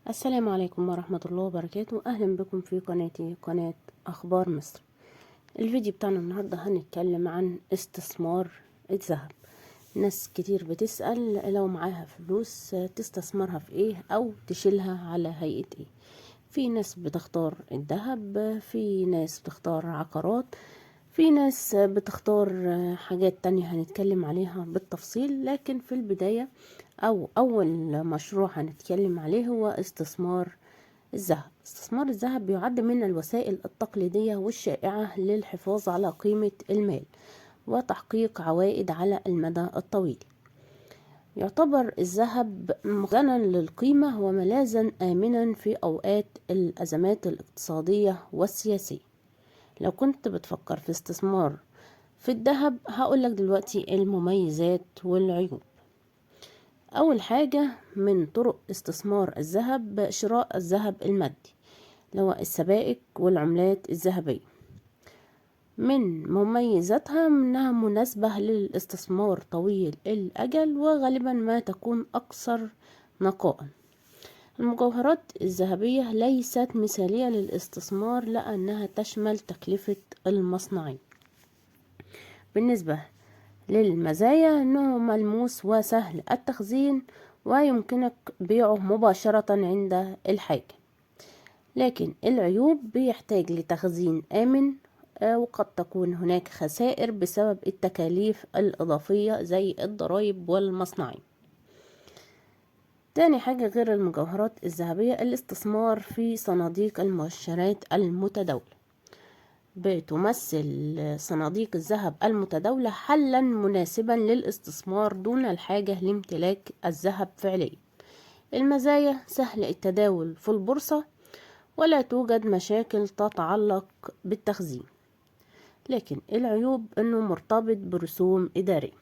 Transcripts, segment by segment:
السلام عليكم ورحمة الله وبركاته. أهلا بكم في قناتي، قناة أخبار مصر. الفيديو بتاعنا النهاردة هنتكلم عن استثمار الذهب. ناس كتير بتسأل لو معاها فلوس تستثمرها في ايه او تشيلها على هيئة ايه. في ناس بتختار الذهب، في ناس بتختار عقارات، في ناس بتختار حاجات تانية هنتكلم عليها بالتفصيل. لكن في البداية أو أول مشروع هنتكلم عليه هو استثمار الذهب. استثمار الذهب بيعد من الوسائل التقليدية والشائعة للحفاظ على قيمة المال وتحقيق عوائد على المدى الطويل. يعتبر الذهب مخزنا للقيمة وملاذا آمنا في أوقات الأزمات الاقتصادية والسياسية. لو كنت بتفكر في استثمار في الذهب هقولك دلوقتي المميزات والعيوب. أول حاجة من طرق استثمار الذهب شراء الذهب المادي اللي هو السبائك والعملات الذهبية. من مميزاتها انها مناسبة للاستثمار طويل الأجل وغالبا ما تكون أكثر نقاء. المجوهرات الذهبية ليست مثالية للاستثمار لأنها تشمل تكلفة المصنعية. بالنسبة للمزايا أنه ملموس وسهل التخزين ويمكنك بيعه مباشرة عند الحاجة. لكن العيوب بيحتاج لتخزين آمن، وقد تكون هناك خسائر بسبب التكاليف الإضافية زي الضرائب والمصنعية. تاني حاجة غير المجوهرات الذهبية الاستثمار في صناديق المؤشرات المتداولة. بتمثل صناديق الذهب المتداولة حلا مناسبا للاستثمار دون الحاجة لامتلاك الذهب فعليا. المزايا سهل التداول في البورصة ولا توجد مشاكل تتعلق بالتخزين. لكن العيوب انه مرتبط برسوم إدارية.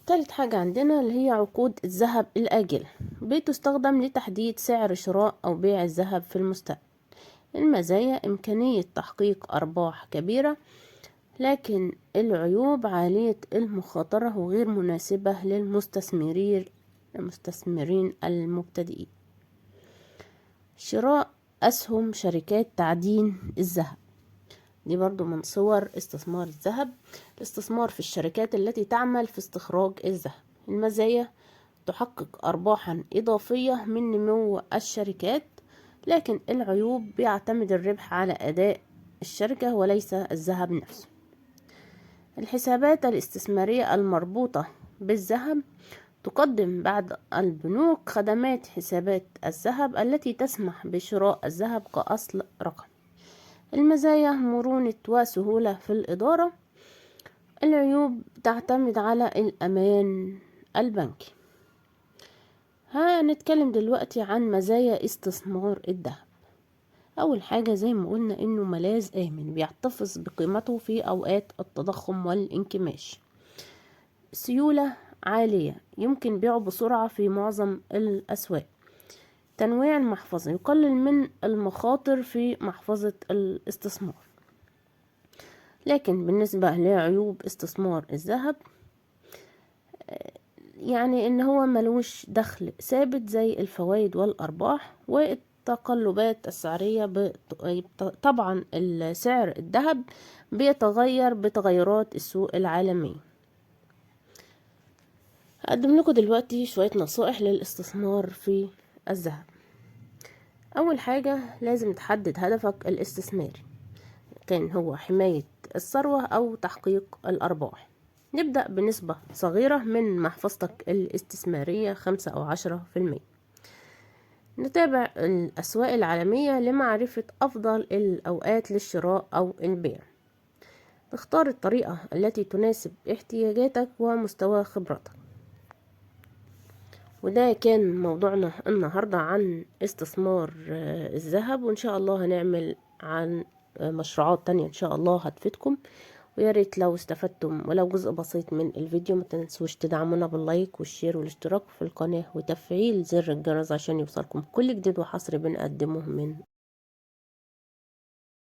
تالت حاجة عندنا اللي هي عقود الذهب الآجلة، بتستخدم لتحديد سعر شراء أو بيع الذهب في المستقبل. المزايا إمكانية تحقيق أرباح كبيرة، لكن العيوب عالية المخاطرة وغير مناسبة للمستثمرين المبتدئين. شراء أسهم شركات تعدين الذهب، دي برضو من صور استثمار الذهب. الاستثمار في الشركات التي تعمل في استخراج الذهب. المزايا تحقق أرباحا إضافية من نمو الشركات، لكن العيوب بيعتمد الربح على أداء الشركة وليس الذهب نفسه. الحسابات الاستثمارية المربوطة بالذهب، تقدم بعض البنوك خدمات حسابات الذهب التي تسمح بشراء الذهب كأصل رقمي. المزايا مرونة وسهولة في الإدارة. العيوب تعتمد على الأمان البنكي. هنتكلم دلوقتي عن مزايا استثمار الذهب. أول حاجة زي ما قلنا إنه ملاذ آمن بيحتفظ بقيمته في أوقات التضخم والانكماش. سيولة عالية يمكن بيعه بسرعة في معظم الأسواق. تنويع المحفظة يقلل من المخاطر في محفظة الاستثمار. لكن بالنسبة لعيوب استثمار الذهب، يعني ان هو ملوش دخل ثابت زي الفوائد والارباح والتقلبات السعرية. طبعا السعر الذهب بيتغير بتغيرات السوق العالمية. هقدم لكم دلوقتي شوية نصائح للاستثمار في الذهب. اول حاجة لازم تحدد هدفك الاستثماري، كان هو حماية الثروة او تحقيق الارباح. نبدأ بنسبة صغيرة من محفظتك الاستثمارية، 5 أو 10%. نتابع الأسواق العالمية لمعرفة أفضل الأوقات للشراء أو البيع. اختار الطريقة التي تناسب احتياجاتك ومستوى خبرتك. وده كان موضوعنا النهاردة عن استثمار الذهب، وإن شاء الله هنعمل عن مشروعات تانية إن شاء الله هتفيدكم. ويا ريت لو استفدتم ولو جزء بسيط من الفيديو ما تنسوش تدعمونا بال like وال share والاشتراك في القناة وتفعيل زر الجرس عشان يوصلكم كل جديد وحصري بنقدمه من